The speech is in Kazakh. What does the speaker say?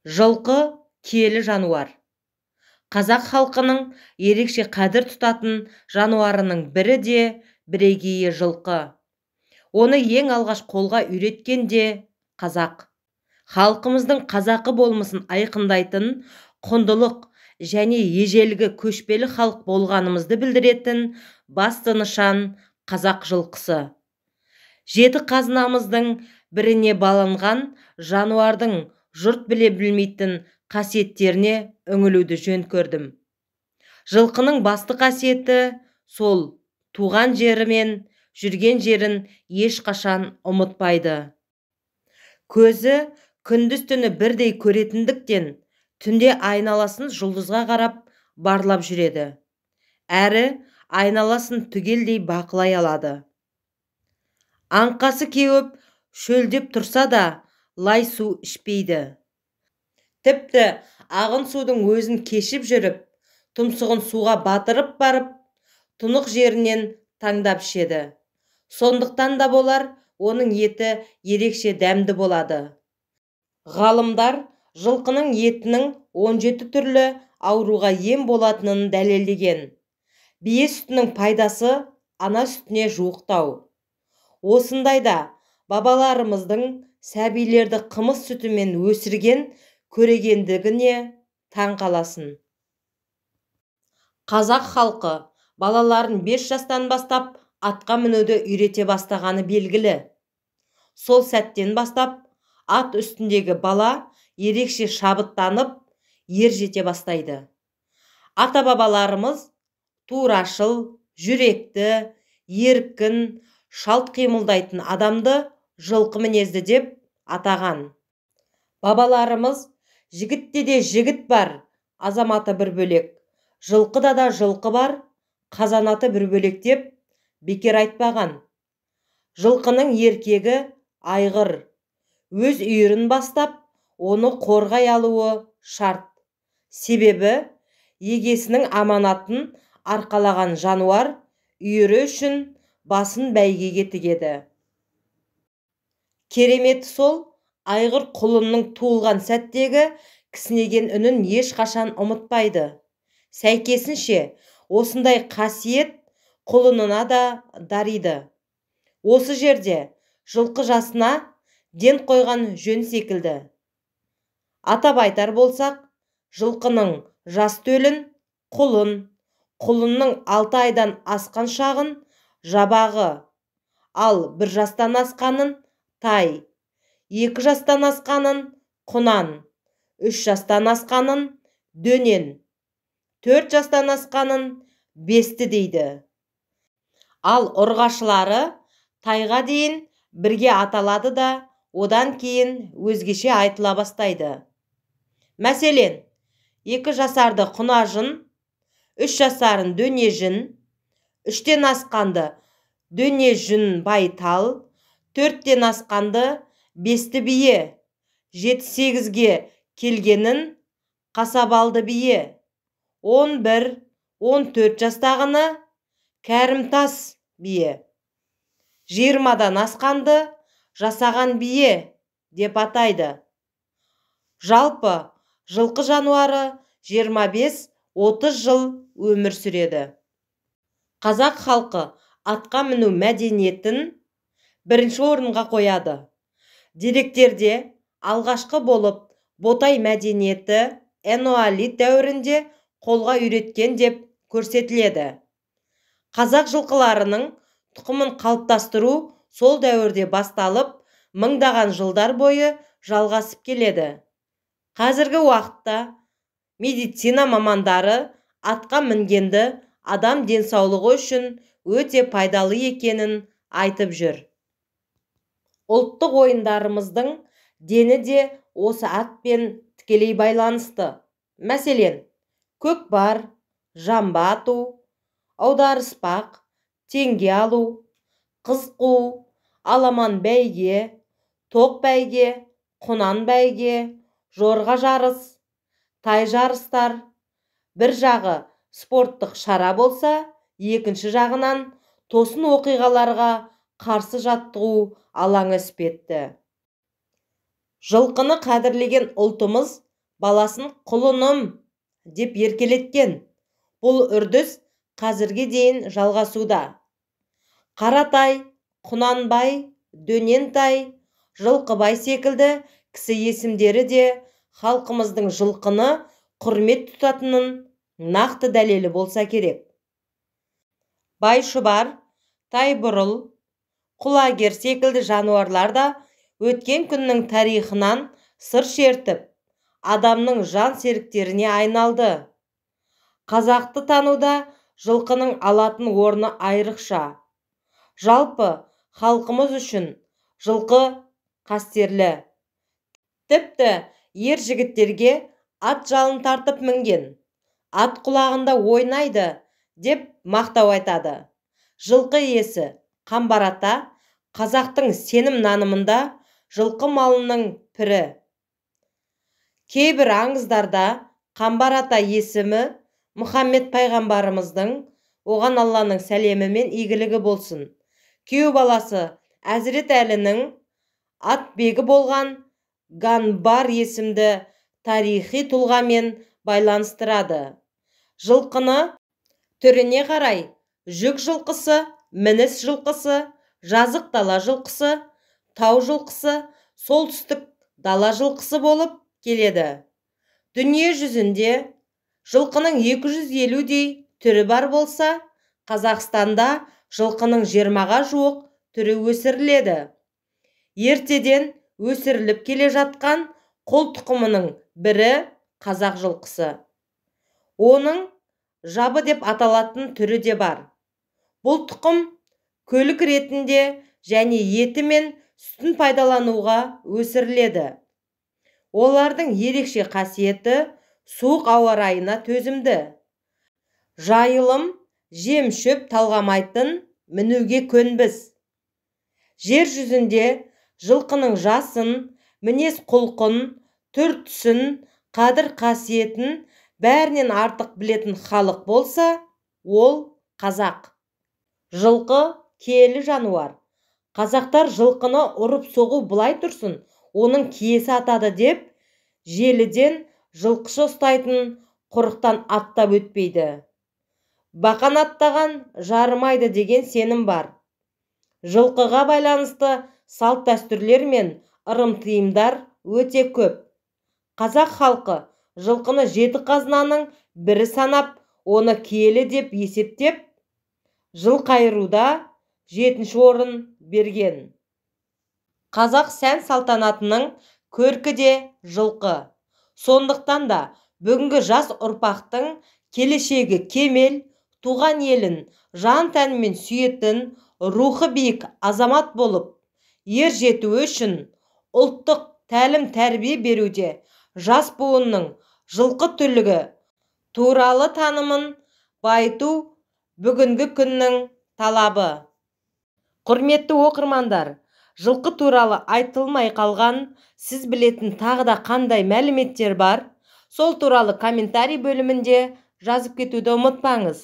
Жылқы киелі жануар. Қазақ халқының ерекше қадір тұтатын жануарының бірі де бірегейі жылқы. Оны ең алғаш қолға үйреткен де қазақ. Халқымыздың қазақы болмысын айқындайтын құндылық және ежелгі көшпелі халық болғанымызды білдіретін басты нышан қазақ жылқысы. Жеті қазынамыздың біріне баланған жануардың жұрт біле білмейтін қасиеттеріне үңілуді жөн көрдім. Жылқының басты қасиеті сол туған жері мен жүрген жерін ешқашан ұмытпайды. Көзі күндіз-түні бірдей көретіндіктен түнде айналасын жұлдызға қарап барлап жүреді. Әрі айналасын түгелдей бақылай алады. Аңқасы кеуіп, шөлдеп тұрса да лай су ішпейді. Тіпті ағын судың өзін кешіп жүріп, тұмсығын суға батырып барып, тұнық жерінен таңдап ішеді. Сондықтан да болар, оның еті ерекше дәмді болады. Ғалымдар жылқының етінің 17 түрлі ауруға ем болатынын дәлелдеген. Бие сүтінің пайдасы ана сүтіне жуықтау. Осындайда бабаларымыздың сәбилерді қымыз сүтімен өсірген көрегендігіне таң қаласың. Қазақ халқы балаларын 5 жастан бастап атқа мінуді үйрете бастағаны белгілі. Сол сәттен бастап ат үстіндегі бала ерекше шабыттанып, ер жете бастайды. Ата-бабаларымыз турашыл, жүректі, еркін, шалт қимылдайтын адамды жылқы мінезді деп атаған. Бабаларымыз жігітте де жігіт бар, азаматы бір бөлек, жылқыда да жылқы бар, қазанаты бір бөлек деп бекер айтпаған. Жылқының еркегі айғыр, өз үйірін бастап, оны қорғай алуы шарт. Себебі егесінің аманатын арқалаған жануар үйірі үшін басын бәйгеге тігеді. Кереметі сол, айғыр құлынның туылған сәттегі кісінеген үнін ешқашан ұмытпайды. Сәйкесінше, осындай қасиет құлынына да дариды. Осы жерде жылқы жасына ден қойған жөн секілді. Атап айтар болсақ, жылқының жас төлін құлын, құлынның 6 айдан асқан шағын жабағы, ал 1 жастан асқанын тай, 2 жастан асқанын құнан, 3 жастан асқанын дөнен, 4 жастан асқанын бесті дейді. Ал ұрғашылары тайға дейін бірге аталады да, одан кейін өзгеше айтыла бастайды. Мәселен, 2 жасарды құнажын, 3 жасарын дөнежін, 3-тен асқанды дөнежін байтал, 4-тен асқанды бесті бие, 7-8-ге келгенін қасабалды бие, 11-14 жастағыны кәрімтас бие, 20-дан асқанды жасаған бие деп атайды. Жалпы жылқы жануары 25-30 жыл өмір сүреді. Қазақ халқы атқа міну мәдениетін бірінші орынға қояды. Деректерде алғашқы болып Ботай мәдениеті энеолит дәуірінде қолға үйреткен деп көрсетіледі. Қазақ жылқыларының тұқымын қалыптастыру сол дәуірде басталып, мыңдаған жылдар бойы жалғасып келеді. Қазіргі уақытта медицина мамандары атқа мінгенді адам денсаулығы үшін өте пайдалы екенін айтып жүр. Ұлттық ойындарымыздың дені де осы атпен тікелей байланысты. Мәселен, көкпар, жамба ату, аударыспақ, теңге алу, қыз қуу, аламан бәйге, тоқ бәйге, құнан бәйге, жорға жарыс, тай жарыстар. Бір жағы спорттық шара болса, екінші жағынан тосын оқиғаларға қарсы жаттығу алаңы іспетті. Жылқыны қадірлеген ұлтымыз баласын құлыным деп еркелеткен. Бұл үрдіс қазірге дейін жалғасуда. Қаратай, Құнанбай, Дөнентай, Жылқыбай секілді кісі есімдері де халқымыздың жылқыны құрмет тұтатынын нақты дәлелі болса керек. Байшұбар, Тайбұрыл, Құлагер секілді жануарлар да өткен күннің тарихынан сыр шертіп, адамның жан серіктеріне айналды. Қазақты тануда жылқының алатын орны айрықша. Жалпы халқымыз үшін жылқы қастерлі. Тіпті ер жігіттерге ат жалын тартып мінген, ат құлағында ойнайды деп мақтау айтады. Жылқы иесі Қамбар ата қазақтың сенім нанымында жылқы малының пірі. Кейбір аңыздарда Қамбар ата есімі Мұхаммед пайғамбарымыздың, оған Алланың сәлемі мен игілігі болсын, күйеу баласы Әзірет Әлінің атбегі болған Ганбар есімді тарихи тұлғамен байланыстырады. Жылқыны түріне қарай жүк жылқысы, мініс жылқысы, жазық дала жылқысы, тау жылқысы, солтүстік дала жылқысы болып келеді. Дүние жүзінде жылқының 250-дей түрі бар болса, Қазақстанда жылқының 20-ға жуық түрі өсіріледі. Ертеден өсіріліп келе жатқан қол тұқымының бірі қазақ жылқысы. Оның жабы деп аталатын түрі де бар. Бұл тұқым көлік ретінде және еті мен сүтін пайдалануға өсіріледі. Олардың ерекше қасиеті суық ауа райына төзімді. Жайылым, жем-шөп талғамайтын, мінуге көнбіс. Жер жүзінде жылқының жасын, мінез құлқын, түр-түсін, қадір қасиетін бәрінен артық білетін халық болса, ол қазақ. Жылқы киелі жануар. Қазақтар жылқыны ұрып соғу былай тұрсын, оның киесі атады деп, желіден жылқышы ұстайтын құрықтан аттап өтпейді. Бақан аттаған жарымайды деген сенім бар. Жылқыға байланысты салт-дәстүрлер мен ырым-тыйымдар өте көп. Қазақ халқы жылқыны жеті қазынаның бірі санап, оны киелі деп есептеп, жыл қайыруда 7-ші орын берген. Қазақ сән салтанатының көркі де жылқы. Сондықтан да бүгінгі жас ұрпақтың келешегі кемел, туған елін жан тәнімен сүйетін, рухы биік азамат болып, ер жетуі үшін ұлттық тәлім-тәрбие беруде жас буынның жылқы түлігі туралы танымын байыту бүгінгі күннің талабы. Құрметті оқырмандар, жылқы туралы айтылмай қалған сіз білетін тағы да қандай мәліметтер бар, сол туралы комментарий бөлімінде жазып кетуді ұмытпаңыз.